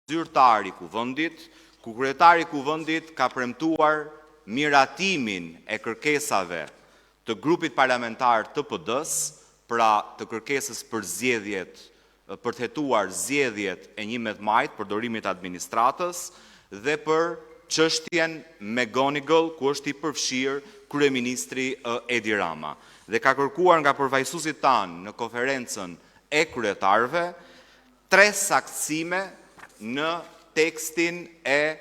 Zyrtar i Kuvendit, ku kryetari i Kuvendit ka premtuar miratimin e kërkesave të grupit parlamentar të PD-së, pra të kërkesës për zgjedhjet, për të hetuar zgjedhjet e 11 majit, përdorimit të administratës dhe për çështjen McGonigal, ku është i përfshirë kryeministri Edi Rama. Dhe ka kërkuar nga përfaqësuesit tanë në konferencën e kryetarëve tre saktësime në tekstin e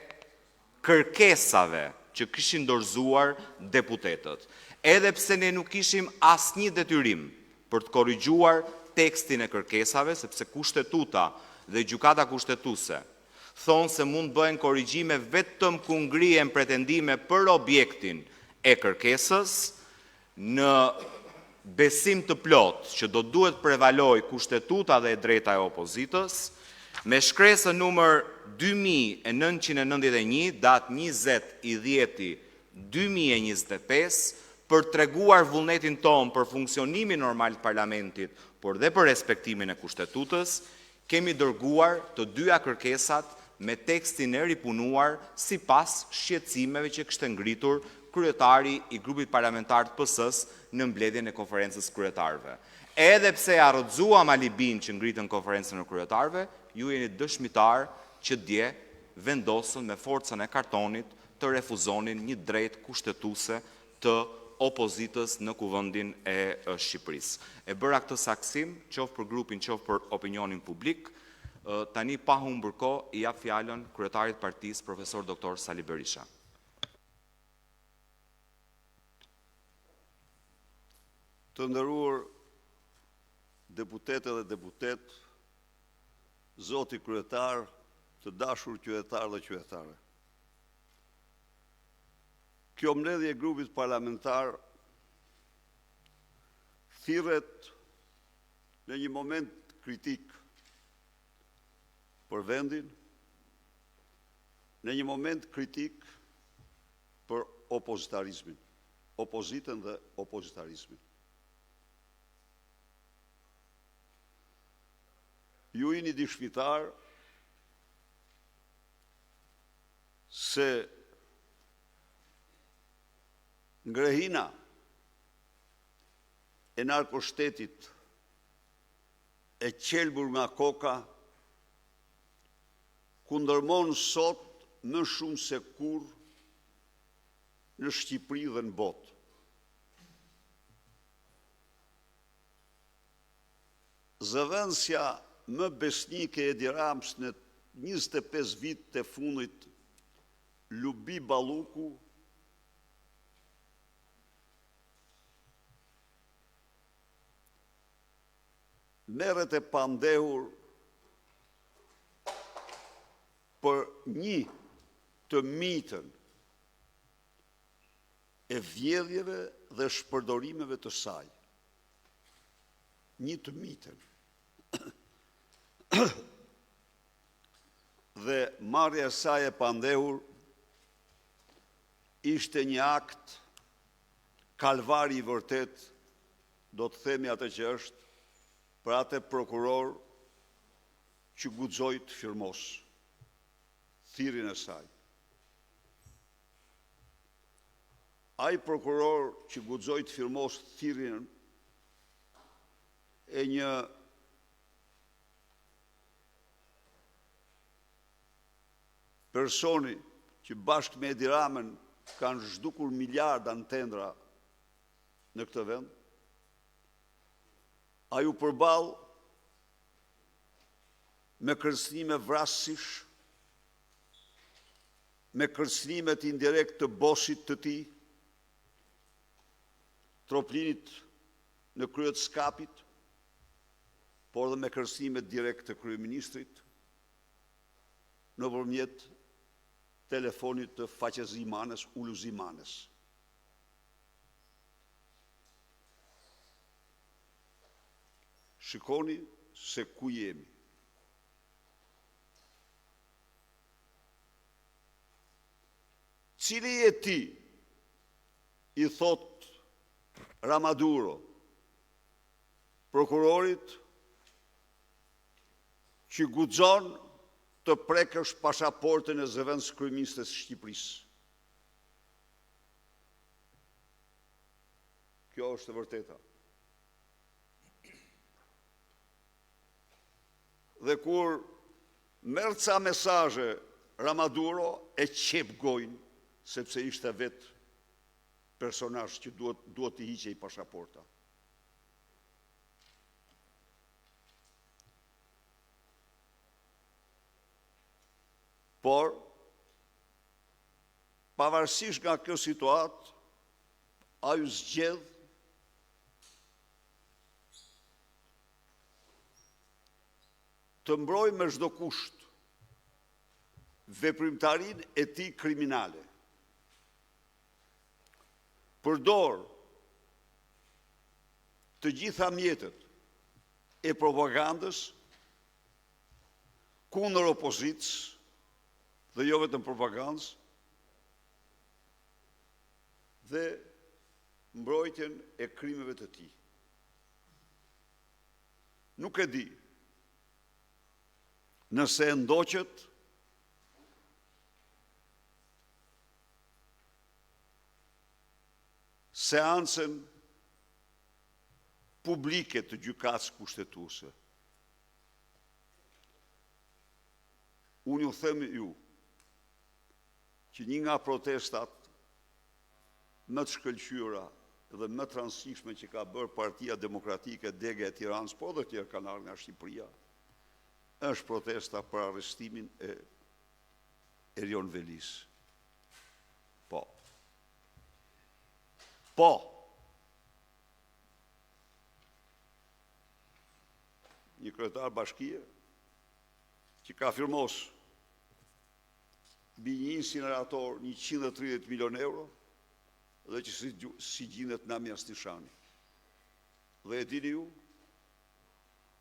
kërkesave që kishin dorëzuar deputetët. Edhe pse ne nuk kishim asnjë detyrim për të korrigjuar tekstin e kërkesave, sepse Kushtetuta dhe Gjykata Kushtetuese thonë se mund të bëhen korrigjime vetëm kur ngrihen pretendime për objektin e kërkesës, në besim të plotë që do të duhet të prevalojë Kushtetuta dhe e drejta e opozitës, me shkresën nr. 2991, datë 20.10.2025, për të treguar vullnetin tonë për funksionimin normal të Parlamentit, por dhe për respektimin e Kushtetutës, kemi dërguar të dyja kërkesat me tekstin e ripunuar sipas shqetësimeve që kishte ngritur kryetari i Grupit Parlamentar të PS-së në mbledhjen e Konferencës së Kryetarëve. Edhe pse ia rrëzuam alibinë që ngritën në Konferencën e Kryetarëve, ju jeni dëshmitarë që dje vendosën me forcën e kartonit të refuzonin një të drejtë kushtetuese të opozitës në Kuvendin e Shqipërisë. E bëra këtë saktësim, qoftë për grupin, qoftë për opinionin publik. Tani, pa humbur kohë, i jap fjalën kryetarit të partisë, profesor doktor Sali Berisha. Të nderuar deputete dhe deputetë, Zoti kryetar, të dashur qytetarë dhe qytetare, Kjo mbledhje e grupit parlamentar thirret në një moment kritik për vendin, në një moment kritik për opozitarizmin, opozitën dhe opozitarizmin. Ju jeni dëshmitarë se ngrehina e narkoshtetit e qelbur nga koka, kundërmon sot më shumë se kurrë në Shqipëri dhe në botë. Zëdhënësja më besnike e Edi Ramës në 25 vitet e fundit, Lubi Balluku, merret e pandehur për një të mijtën e vjedhjeve dhe shpërdorimeve të saj. Një të mijtën. Dhe marrja e saj e pandehur ishte një akt kalvari i vërtetë, do të themi atë që është, për atë prokuror që guxoi të firmosë thirrjen e saj. Ai prokuror që guxoi të firmosë thirrjen e një personi që bashkë me Edi Ramën kanë zhdukur miliarda në tendera në këtë vend, ai u përball me kërcënime vrasësish, me kërcënimet indirekte të bosit të tij, Troplinit në krye të “Skapit”, por edhe me kërcënimet direkte të Kryeministrit nëpërmjet telefonit të faqezi Manës, Uluzi Manës. Shikoni se ku jemi. Cili je ti, i thotë Ramaduro, prokurorit që guxon. të prekësh pasaportën e zëvendëskryeministres së Shqipërisë. Kjo është e vërteta. Dhe kur merr ca mesazhe Ramaduro e qep gojën, sepse ishte vetë personazh që duhet duhet t'i hiqej pasaporta. Por, pavarësisht nga kjo situatë, ai zgjedh të mbrojë me çdo kusht veprimtarinë e tij kriminale. Përdor të gjitha mjetet e propagandës kundër opozitës dhe jo vetëm propagandës dhe mbrojtjen e krimeve të tij. Nuk e di nëse e ndoqët seancën publike të Gjykatës Kushtetuese. Unë ju them ju që një nga protestat më të shkëlqyera dhe më të rëndësishme që ka bërë Partia Demokratike, dega e Tiranës, po edhe të tjerë kanë ardhur nga Shqipëria, është protesta për arrestimin e Erion Velisë. Po. Po. Një kryetar bashkie që ka firmos mbi një incinerator 130 milion euro dhe që s'i, s'i gjindet nami as nishani. Dhe e dini ju,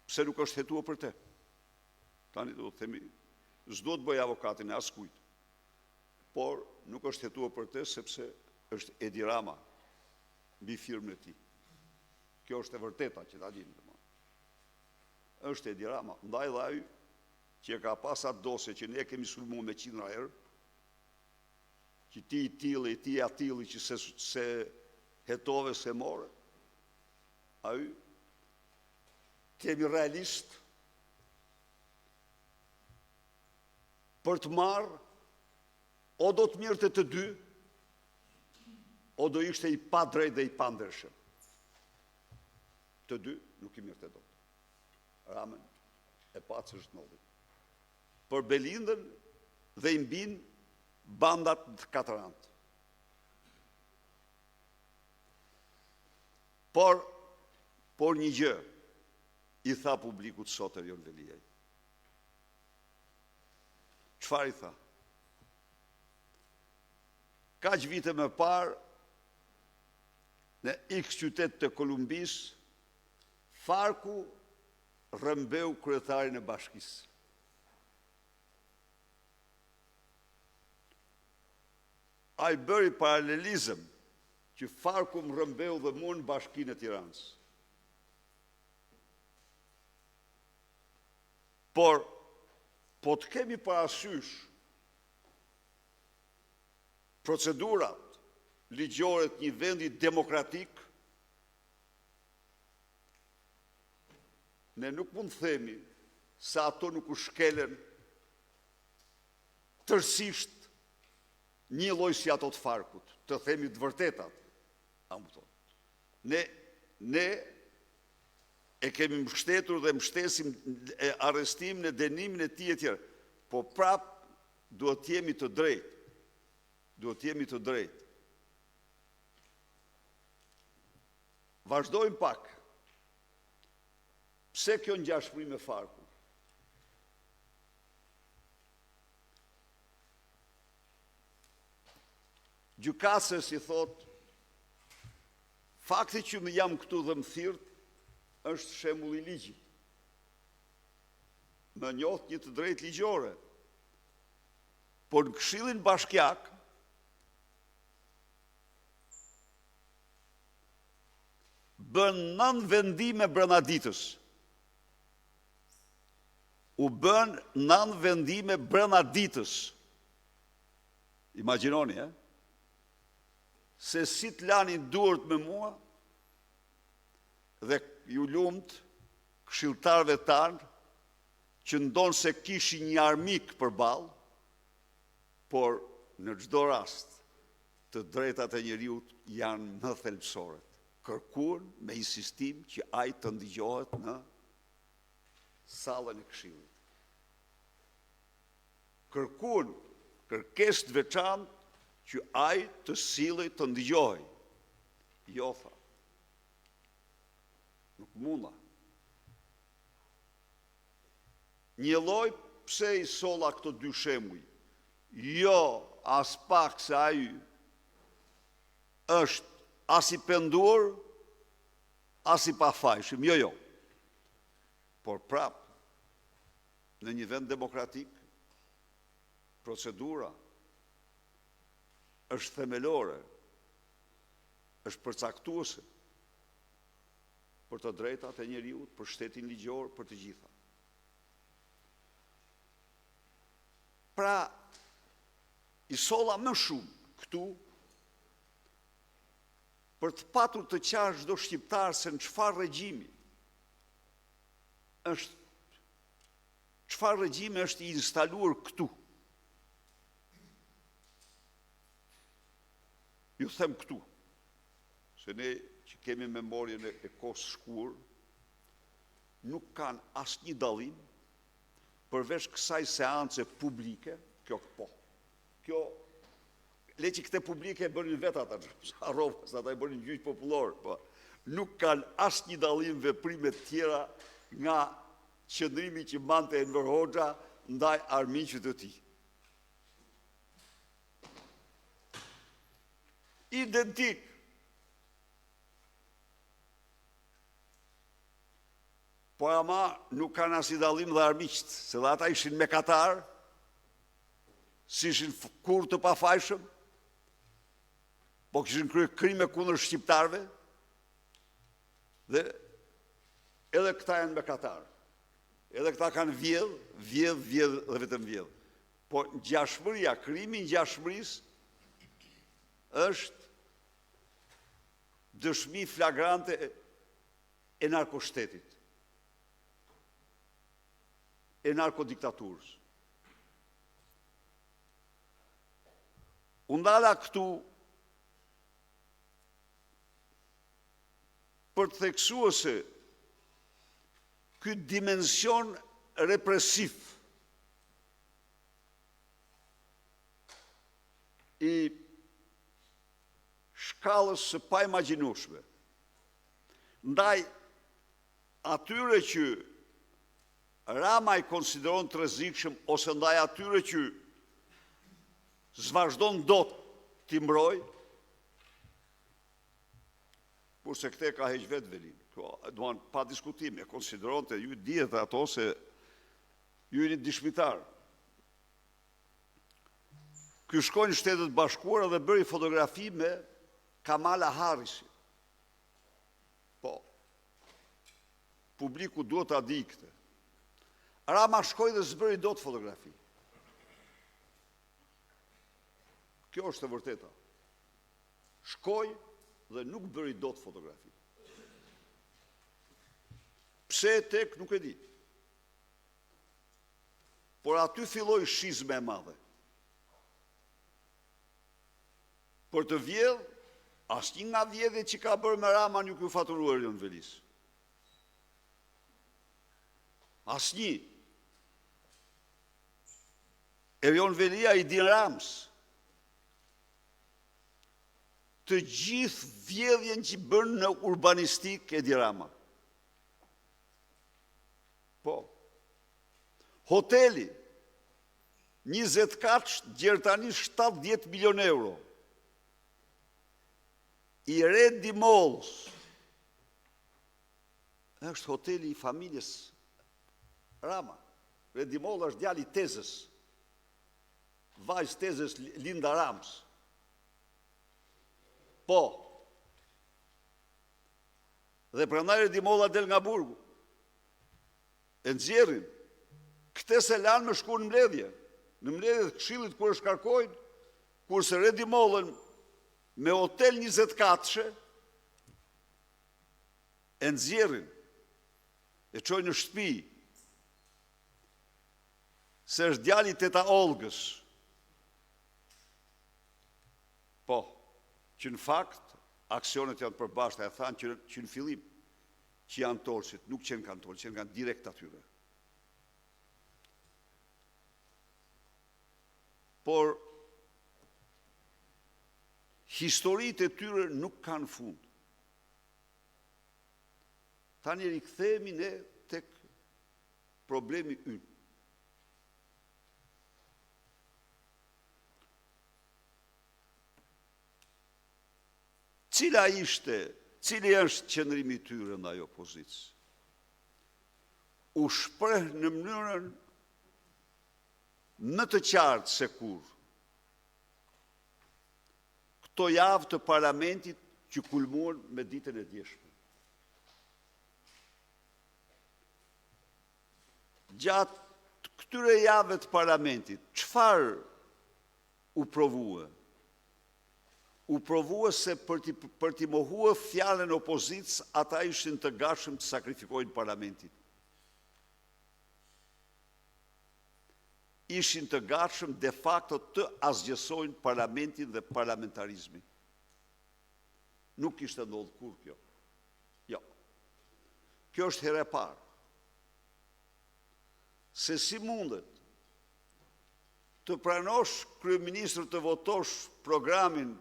pse nuk është hetuar për te? Tani do të themi, s'do të bëj avokatin e askujt, por nuk është hetuar për te sepse është Edi Rama mbi firmën e tij. Kjo është e vërteta që ta dini. Është Edi Rama, ndaj dhe ai që e ka pas atë dosje që ne e kemi sulmu me qindra herë, që ti i tilli, ti i atilli që se, se hetove se more, ai të jemi realist për të marrë o do të merrte të dy, o do ishte i padrejtë dhe i pandershëm. Të dy nuk i merrte dot. Ramën e patë se ç'ndodhi. Për Belindën dhe i mbin bandat të katër anët. Por, por një gjë i tha publikut sot Erion Veliaj. Çfarë i tha? Kaq vite më parë, në X qytet të Kolumbisë, Farku rrëmbeu kryetarin e bashkisë. Ai bëri paralelizëm që Farku më rrëmbeu dhe mua në bashkinë e Tiranës. Por, po të kemi parasysh procedurat ligjore të një vendi demokratik, ne nuk mund të themi se ato nuk u shkelen tërësisht njëlloj si ato të Farkut, të themi të vërtetat. A më kupton? Ne, ne e kemi mbështetur dhe mbështesim e arrestimin e dënimin e tij e tjerë. Po prap duhet të jemi të drejtë. Duhet të jemi të drejtë. Vazhdojmë pak. Pse kjo ngjashmëri me Farkun? Gjykatëses i thotë, fakti që më jam këtu dhe më thirrët, është shembull i ligjit. Më njohët një të drejtë ligjore. Por në këshillin bashkiak, bën 9 vendime brenda ditës. U bënë 9 vendime brenda ditës. Imagjinoni, eh? Se si të lanin duart me mua dhe ju lumtë këshilltarëve tanë që ndonëse kishin një armik përballë, por në çdo rast të drejtat e njeriut janë më thelbësoret. Kërkuan me insistim që ai të dëgjohet në sallën e këshillit. Kërkuan kërkesë të veçantë që ai të sillej të dëgjohej. Jo, tha. Nuk munda. Njëlloj pse i solla këto dy shembuj. Jo, aspak se ai është as i penduar, as i pafajshëm. Jo, jo. Por prapë, në një vend demokratik, procedura është themelore, është përcaktuese për të drejtat e njeriut, për shtetin ligjor, për të gjitha. Pra, i solla më shumë këtu për të patur të qartë çdo shqiptar se në çfarë regjimi është, çfarë regjimi është i instaluar këtu. Ju them këtu, se ne që kemi memorien e kohës së shkuar, nuk kanë asnjë dallim përveç kësaj seance publike, kjo po, kjo, le që këtë publike e bënin vetë ata, harrova, se ata e bënin gjyq popullor, po, nuk kanë asnjë dallim veprime të tjera nga qëndrimi që mbante Enver Hoxha ndaj armiqve të tij. Identik. Po ama nuk kanë asnjë dallim dhe armiqtë, se dhe ata ishin mekatar, s'ishin kurrë të pafajshëm, po kishin kryer krime kundër shqiptarëve, dhe edhe këta janë mekatar. Edhe këta kanë vjedh, vjedh, vjedh dhe vetëm vjedh. Po ngjashmëria, krijimi i ngjashmërisë është dëshmi flagrante e narkoshtetit, e narkodiktaturës. U ndala këtu për të theksuar se ky dimension represiv i shkallës së paimagjinueshme ndaj atyre që Rama i konsideron të rrezikshëm ose ndaj atyre që s'vazhdon dot t'i mbroj, kurse këtë e ka heq vetë Velinë. Po, duan pa diskutim, e konsideronte, ju dihet ato se ju jeni dëshmitar. Ky shkoi në Shtetet e Bashkuara dhe bëri fotografi me Kamala Harrisin. Po, publiku duhet ta dijë këtë. Rama shkoi dhe s'bëri dot fotografi. Kjo është e vërteta. Shkoi dhe nuk bëri dot fotografi. Pse e tek nuk e di. Por aty filloi shizme e madhe. Për të vjedh, asnjë nga vjedhjet që ka bërë me Rama nuk iu faturua Erion Velisë. Asnjë. Erion Velia i din Ramës. Të gjithë vjedhjen që bën në urbanistik Edi Rama. Po. Hoteli, 20 katësh, gjer tani 70 milion euro. I Redi Mollës. Është hoteli i familjes Rama. Redi Molla është djali i tezës. Vajzë tezës Linda Ramës. Po. Dhe prandaj Redi Molla del nga burgu. E nxjerrin. Këtë s'e lanë me shku në mbledhje. Në mbledhje të këshillit kur e shkarkojnë, kurse Redi Mollën me hotel 20 katëshe, e nxjerrin, e çojnë në shtëpi, se është djali i teta Ollgës. Po, që në fakt, aksionet janë të përbashkëta, e thanë që, që në fillim, që janë Tolsit, nuk qenkan Tolsit, qenkan direkt atyre. Por, historitë e tyre nuk kanë fund. Tani rikthehemi ne tek problemi ynë. Cila ishte, cili është qëndrimi i tyre ndaj opozitës? U shpreh në mënyrën më të qartë se kurrë. Këto javë të parlamentit që kulmuan me ditën e djeshme. Gjatë këtyre javëve të parlamentit, çfarë u provua? U provua se për t'i për t'i mohuar fjalën opozitës, ata ishin të gatshëm të sakrifikojnë parlamentin. Ishin të gatshëm de facto të asgjësojnë parlamentin dhe parlamentarizmin. Nuk kishte ndodhur kurrë kjo. Jo. Kjo është hera e parë. Se si mundet të pranosh kryeministër të votosh programin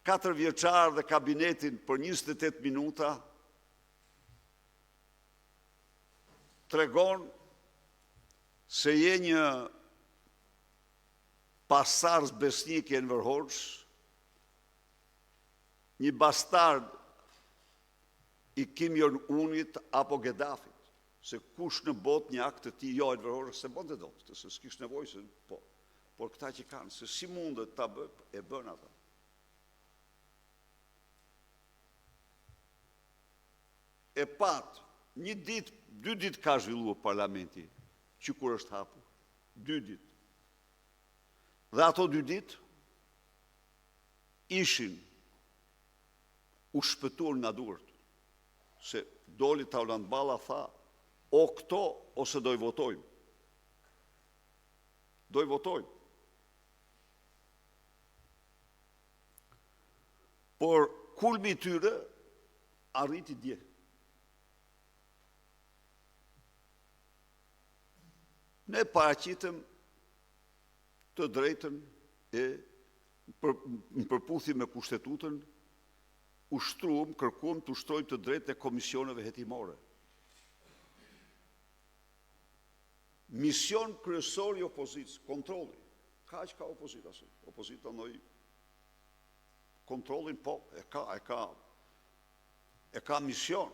katërvjeçar dhe kabinetin për 28 minuta, tregon se je një pasardhës besnik i Enver Hoxhës, një bastard i Kim Jong-unit apo Gedafit, se kush në botë një akt të tillë, jo, Enver Hoxha s'e bënte dot këtë, se s'kishte nevojë, se, po, por këta që kanë, se si mundet ta bëjë, e bënë ata. E patë, një ditë, dy ditë ka zhvilluar parlamenti, që kur është hapur, dy ditë. Dhe ato dy ditë ishin u shpëtuan nga duart, se doli Taulant Balla tha, o këto ose do i votojmë. Do i votojmë. Por kulmi i tyre arriti dje. Ne paraqitëm të drejtën e për, në përputhje me kushtetutën, ushtruam, kërkuam të ushtrojmë të drejtën e komisioneve hetimore. Mision kryesor i opozitës, kontrolli. Kaq ka opozita sot. Opozita ndoj kontrollin, po, e ka, e ka, e ka mision,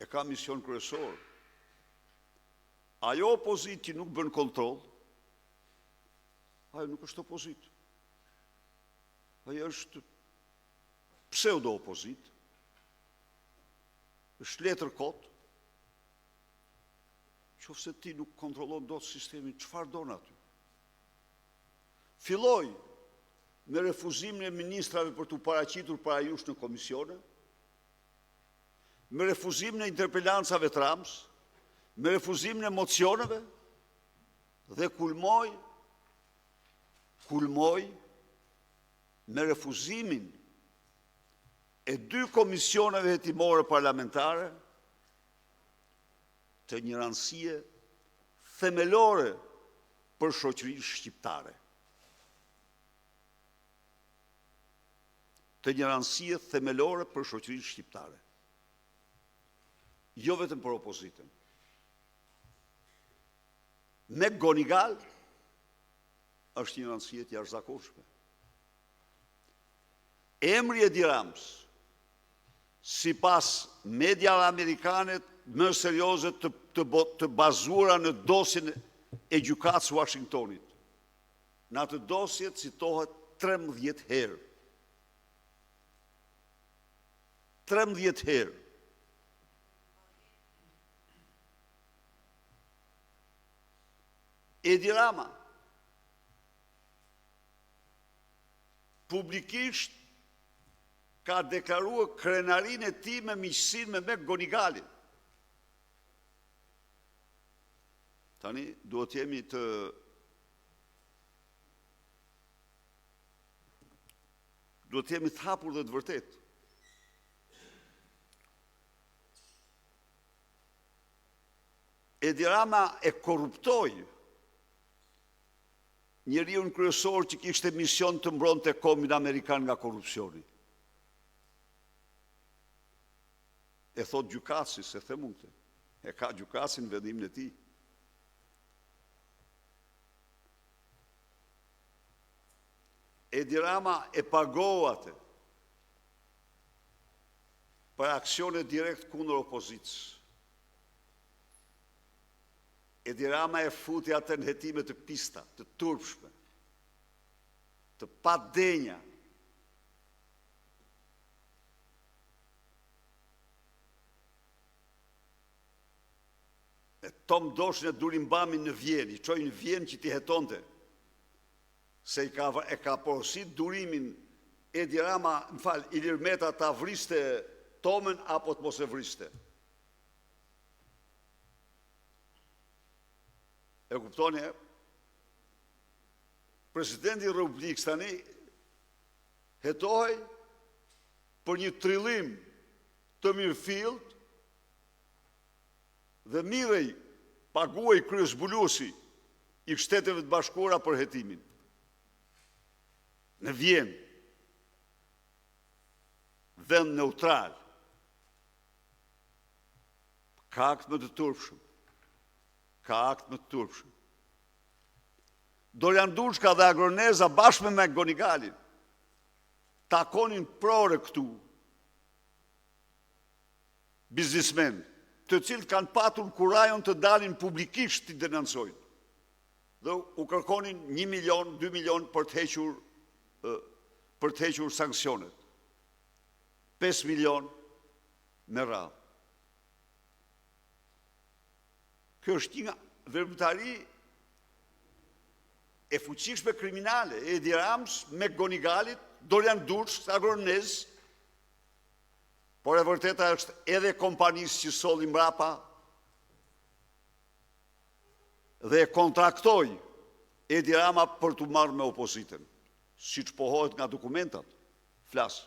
e ka mision kryesor. Ajo opozitë që nuk bën kontroll, ajo nuk është opozitë. Ajo është pseudo opozitë, është letër kot, qoftë se ti nuk kontrollon dot sistemin, çfarë don aty? Filloi me refuzimin e ministrave për t'u paraqitur para jush në komisione, me refuzimin e interpelancave të Ramës, me refuzimin e mocioneve dhe kulmoi kulmoi me refuzimin e dy komisioneve hetimore parlamentare të një rëndësie themelore për shoqërinë shqiptare. Të një rëndësie themelore për shoqërinë shqiptare. Jo vetëm për opozitën. McGonigal është një rëndësie të jashtëzakonshme. Emri i Edi Ramës, sipas mediave amerikane më serioze të, të, të bazuara në dosjen e gjykatës së Washingtonit, në atë dosje citohet 13 herë. 13 herë. Edi Rama publikisht ka deklaruar krenarinë e tij me miqësinë me McGonigalin. Tani duhet të jemi të duhet të jemi të hapur dhe të vërtetë. Edi Rama e korruptoi njeriun kryesor që kishte mision të mbronte kombin amerikan nga korrupsioni. E thotë gjykatësi, s'e them unë këtë. E ka gjykatësi në vendimin e tij. Edi Rama e pagoi atë për aksione direkt kundër opozitës. Edi Rama e futi atë në hetime të pista, të turpshme, të padenja. E Tom Doshin e Durim Bamin në Vjenë, i çoi në Vjenë që t'i hetonte, se i ka, e ka porosit Durimin Edi Rama, më fal, Ilir Meta ta vriste Tomën apo të mos e vriste. E kuptoni, e? Presidenti i Republikës tani hetohej për një trillim të mirëfilltë dhe merrej, paguhej kryezbuluesi i Shteteve të Bashkuara për hetimin. Në Vjenë, vend neutral, ka akt më të turpshëm. Ka akt më të turpshëm. Dorian Duçka dhe Agron Neza bashkë me McGonigalin takonin prore këtu biznesmenë, të cilët kanë patur kurajon të dalin publikisht t'i denoncojnë. Dhe u kërkonin 1 milion, 2 milion për të hequr për të hequr sanksionet. 5 milion me radhë. Kjo është një veprimtari e fuqishme kriminale e Edi Ramës, McGonigalit, Dorian Duçkës, Agron Nezës, por e vërteta është edhe kompanisë që solli mbrapa dhe e kontraktoi Edi Rama për t'u marrë me opozitën, siç pohohet nga dokumentat, flas.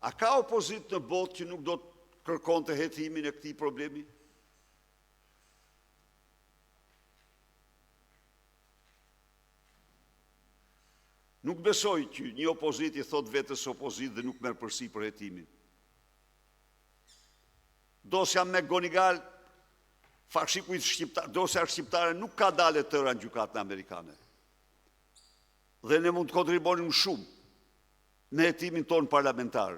A ka opozitë në botë që nuk do të kërkonte hetimin e këtij problemi? Nuk besoj që një opozitë i thotë vetes opozitë dhe nuk merr përsipër hetimin. Dosja McGonigal, fashikujt shqiptar, dosja shqiptare nuk ka dalë e tëra në gjykatën amerikane. Dhe ne mund të kontribuonim shumë në hetimin tonë parlamentar.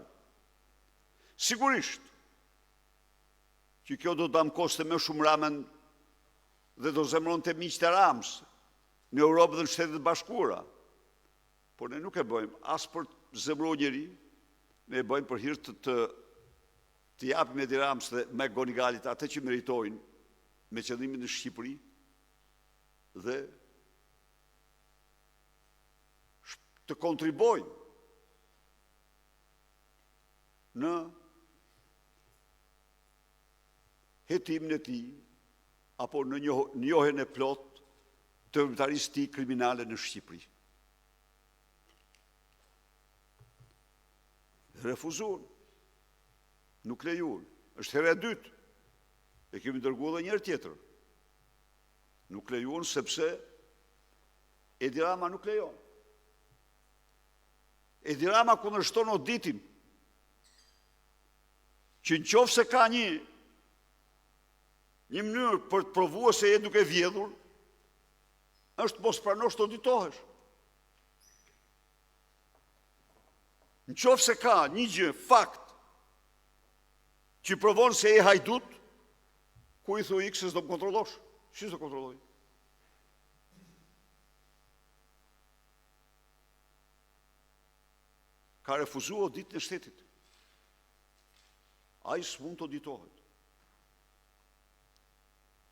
Sigurisht që kjo do të damkoste më shumë Ramën dhe do zemëronte miqtë e Ramës në Europë dhe në Shtetet e Bashkuara. Por ne nuk e bëjmë as për të zemëruar njeri, ne e bëjmë për hir të të t'i japim Edi Ramës dhe McGonigalit atë që meritojnë me qëndrimin në Shqipëri dhe të kontribuojnë në hetimin e tij apo në njohjen e plotë të veprimtarisë së tij kriminale në Shqipëri. Refuzuan. Nuk lejuan. Është hera e dytë. E kemi dërguar edhe një herë tjetër. Nuk lejuan sepse Edi Rama nuk lejon. Edi Rama kundërshton auditin që në qoftë se ka një një mënyrë për të provuar se je duke vjedhur, është mos pranosh të auditohesh. Në qoftë se ka një gjë, fakt, që provon se je hajdut, ku i thu ik se s'do më kontrollosh? Si s'do kontrolloj? Ka refuzuar auditin e shtetit. Ai s'mund të auditohet.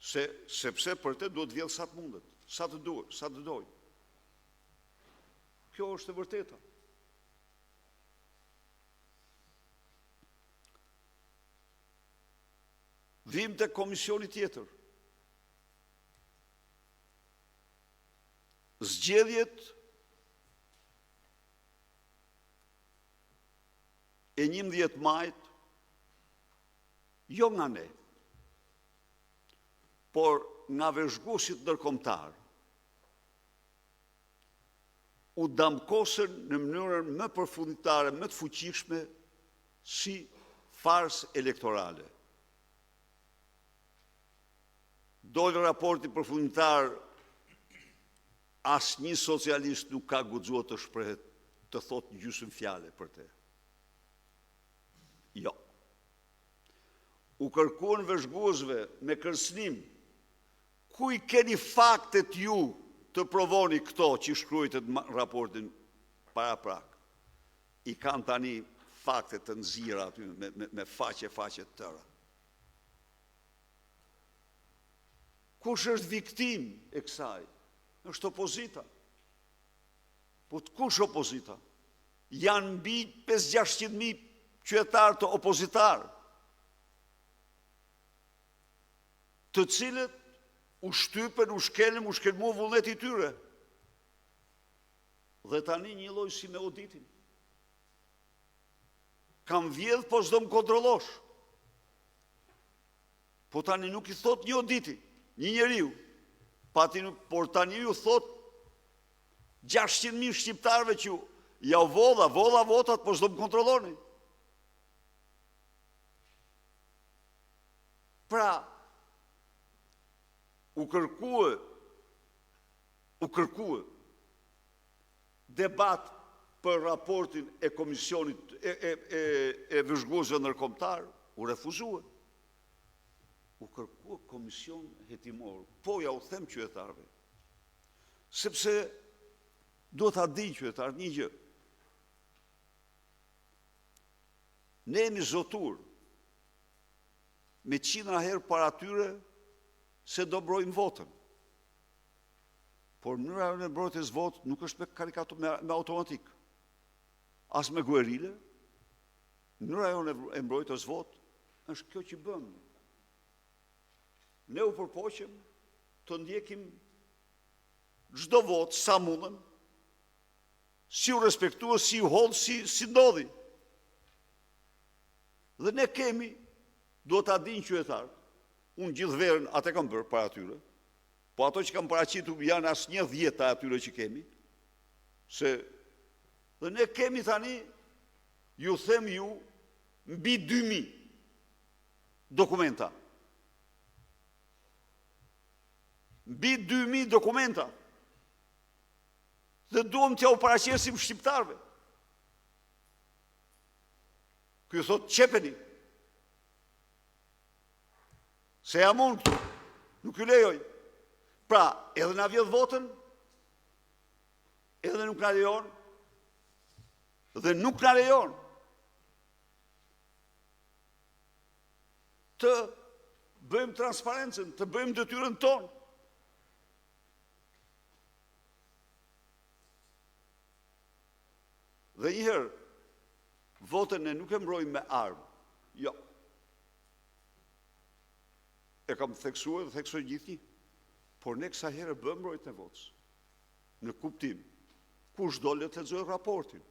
Se, sepse për të duhet të vjedhë sa të mundet, sa të duhet, sa të dojë. Kjo është e vërteta. Vijmë te komisioni tjetër. Zgjedhjet e 11 majit, jo nga ne, por nga vëzhguesit ndërkombëtarë, u damkosën në mënyrën më përfundimtare, më të fuqishme si farsë elektorale. Doli raporti përfundimtar, asnjë socialist nuk ka guxuar të shprehet, të thotë një gjysmë fjale për të. Jo. U kërkuan vëzhguesve me kërcënim, ku i keni faktet ju të provoni këto që shkruajtët në raportin paraprak? I kanë tani fakte të nxira aty me, me, me faqe, faqe të tëra. Kush është viktimë e kësaj? Është opozita. Po kush opozita? Janë mbi 5-600 mijë qytetarë të opozitarë, të cilët u shtypën, u shkelën, u shkelmua vullneti i tyre. Dhe tani njëlloj si me auditin. Kam vjedh, po s'do më kontrollosh. Po tani nuk i thotë një auditi, një njeriu, pati nuk, por tani ju thotë 600.000 shqiptarëve që jau vodha, vodha votat, po s'do më kontrolloni. Pra, u kërkua, u kërkua debat për raportin e komisionit e, e, e, e vëzhguesve ndërkombëtarë, u refuzua. U kërkua komision hetimor, po jua them qytetarëve, sepse duhet ta dinë qytetarët një gjë. Ne jemi zotuar me qindra herë para tyre se do mbrojmë votën. Por mënyra e mbrojtjes votës nuk është me karikaturë, me, me automatik, as me guerile. Mënyra jonë e mbrojtjes votë është kjo që bëmë. Ne u përpoqëm të ndjekim çdo votë sa mundëm, si u respektua, si u hodh, si, si ndodhi. Dhe ne kemi, duhet ta dinë qytetarët, unë gjithë verën atë kam bërë para tyre, po ato që kam paraqitur janë as një e dhjeta e atyre që kemi, se dhe ne kemi tani, ju them ju, mbi 2000 dokumenta. Mbi 2000 dokumenta. Dhe duam t'jua paraqesim shqiptarëve. Ky thotë qepeni. Se jam unë këtu, nuk ju lejoj. Pra, edhe na vjedh votën, edhe nuk na lejon, dhe nuk na lejon të bëjmë transparencën, të bëjmë detyrën tonë. Dhe një herë, votën ne nuk e mbrojmë me armë. Jo. E kam theksuar dhe theksoj gjithnjë. Por ne kësaj here bëmë mbrojtjen e votës. Në kuptim, kush do le të lexojë raportin.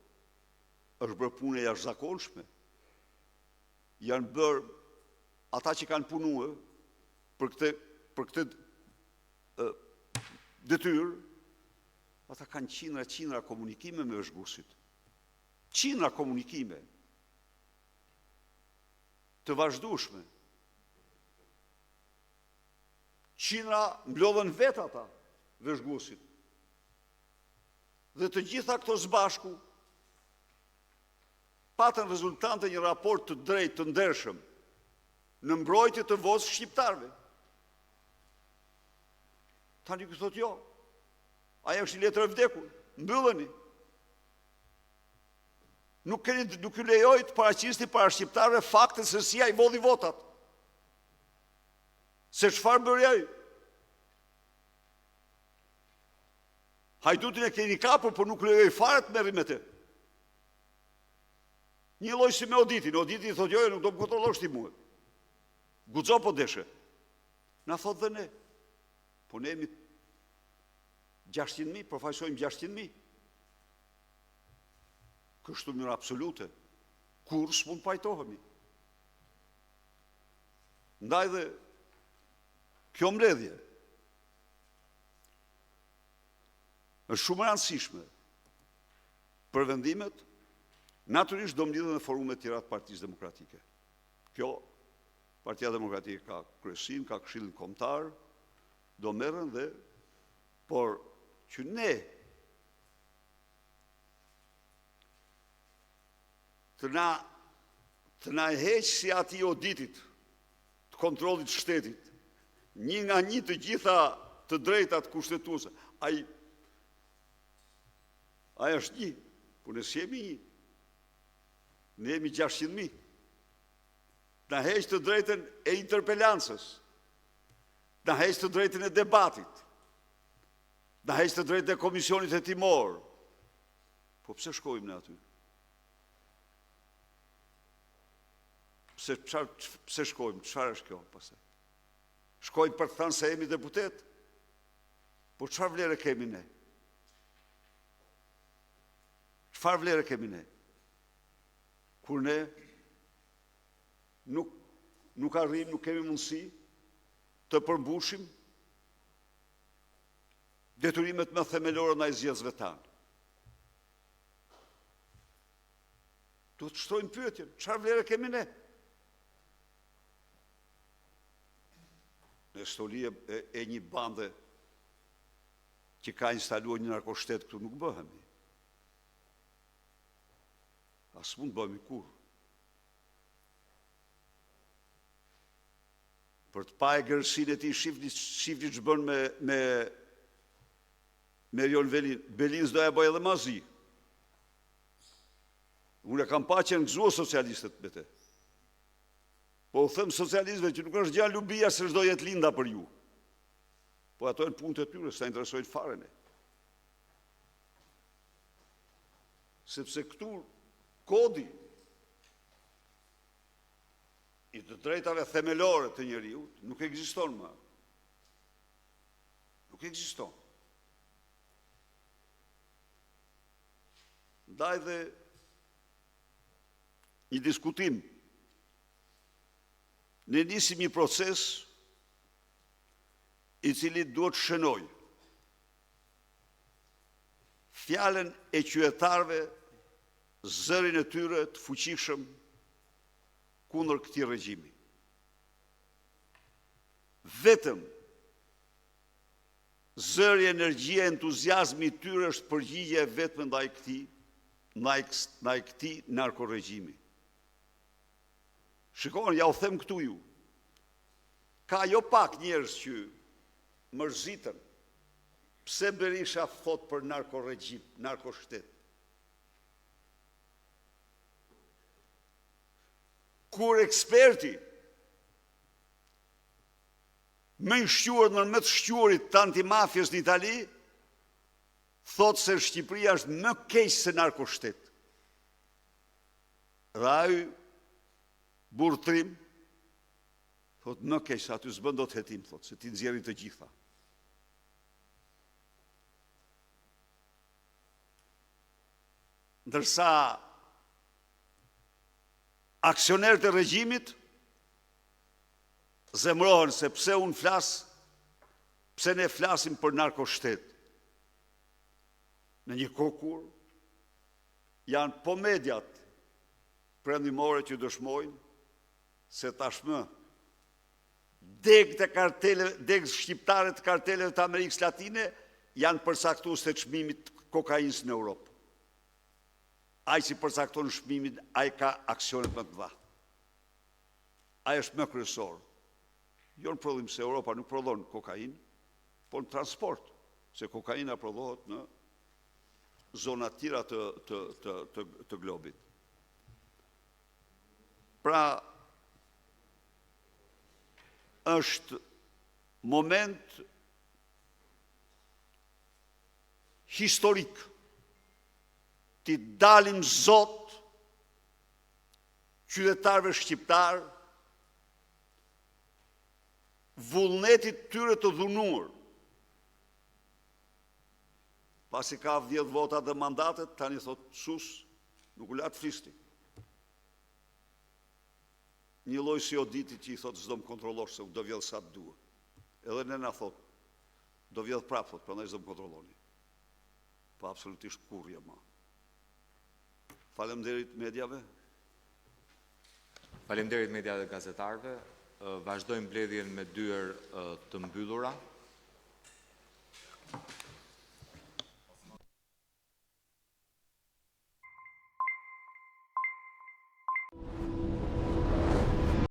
Është bërë punë e jashtëzakonshme. Janë bërë ata që kanë punuar për këtë për këtë detyrë, ata kanë qindra qindra komunikime me vëzhguesit. Qindra komunikime të vazhdueshme. Qindra mblodhën vetë ata vëzhguesit. Dhe të gjitha këto së bashku patën rezultante një raport të drejtë, të ndershëm, në mbrojtje të votës shqiptarëve. Tani ky thotë jo, ajo është një letër e vdekur, mbylleni. Nuk keni nuk ju lejoj të paraqisni para shqiptarëve faktet se si ai vodhi votat. Se çfarë bëri ai? Hajdutin e keni kapur, por nuk lejoi fare të merreni me të. Një lloj si me Oditin. Oditi i thotë, jo, jo, nuk do më kontrollosh ti mua. Guxo po deshe. Na thotë dhe ne. Po ne jemi 600.000, përfaqësojmë 600.000. Kështu në mënyrë absolute. Kurrë s'mund të pajtohemi. Ndaj dhe kjo mbledhje është shumë e rëndësishme për vendimet, natyrisht do mblidhen dhe forumet tjera të Partisë Demokratike. Kjo Partia Demokratike ka kryesinë, ka Këshillin Kombëtar, do merren dhe por që ne të na të na heqë si atij oditit të kontrollit të shtetit, një nga një të gjitha të drejtat kushtetuese. Ai ai është një, por ne s'jemi një. Ne jemi 600.000. Të na heqë të drejtën e interpelancës, të na heqë të drejtën e debatit, të na heqë të drejtën e komisionit hetimor. Po pse shkojmë ne aty? Pse, pse shkojmë? Çfarë është kjo pastaj? Shkojmë për të thënë se jemi deputetë? Po çfarë vlere kemi ne? Çfarë vlere kemi ne? Kur ne nuk nuk arrijmë, nuk kemi mundësi të përmbushim detyrimet më themelore ndaj zgjedhësve tanë. Duhet të shtrojmë pyetjen, çfarë vlere kemi ne? Ne stoli e, e, e një bande që ka instaluar një narkoshtet këtu nuk bëhemi. As mund të bëhemi kurrë. Për të pa egërsinë e tij, shifni, shifni ç'bën me, me, me Erion Velin. Belin s'do ja bëj edhe ma zi. Unë e kam pa që janë gëzuar socialistët me te. Po u them socialistëve që nuk është gjë lubia se ç'do jetë Linda për ju. Po ato janë punët e tyre, s'na interesojnë fare ne. Sepse këtu kodi i të drejtave themelore të njeriut nuk ekziston më. Nuk ekziston. Ndaj dhe një diskutim ne nisim një proces i cili duhet të shënojë fjalën e qytetarëve, zërin e tyre të fuqishëm kundër këtij regjimi. Vetëm zëri, energjia, entuziazmi i tyre është përgjigja e vetme ndaj këtij ndaj ndaj këtij narkoregjimi. Shikoni, ja u them këtu ju. Ka jo pak njerëz që mërziten pse Berisha thotë për narkoregjim, narkoshtet. Kur eksperti më i shquar ndër më të shquarit të antimafies në Itali, thotë se Shqipëria është më keq se narkoshtet. Dhe ai burrë trim, thotë më keq se aty s'bën dot hetim, thotë se t'i nxjerrin të gjitha. Ndërsa aksionerët e regjimit zemrohen se pse unë flas, pse ne flasim për narkoshtet. Në një kohë kur janë po mediat perëndimore që dëshmojnë se tashmë degët e karteleve, degët shqiptare të karteleve të Amerikës Latine janë përcaktues të çmimit të kokainës në Europë. Ai që përcakton çmimin, ai ka aksionet më të mëdha. Ai është më kryesor. Jo në prodhim se Europa nuk prodhon kokainë, por në transport, se kokaina prodhohet në zona të tjera të, të, të, të, të globit. Pra, është. Moment historik, t'i dalim zot qytetarëve shqiptarë, vullnetit të tyre të dhunuar. Pasi ka vjedhur votat dhe mandatet, tani thotë sus, nuk u la të flisni. Njëlloj si Oditit që i thotë s'do më kontrollosh se unë do vjedh sa të dua. Edhe ne na thotë, do vjedh prapë, thotë, prandaj s'do më kontrolloni. Po absolutisht kurrë jo më. Faleminderit mediave. Faleminderit mediave dhe gazetarëve. Vazhdojmë mbledhjen me dyer të mbyllura.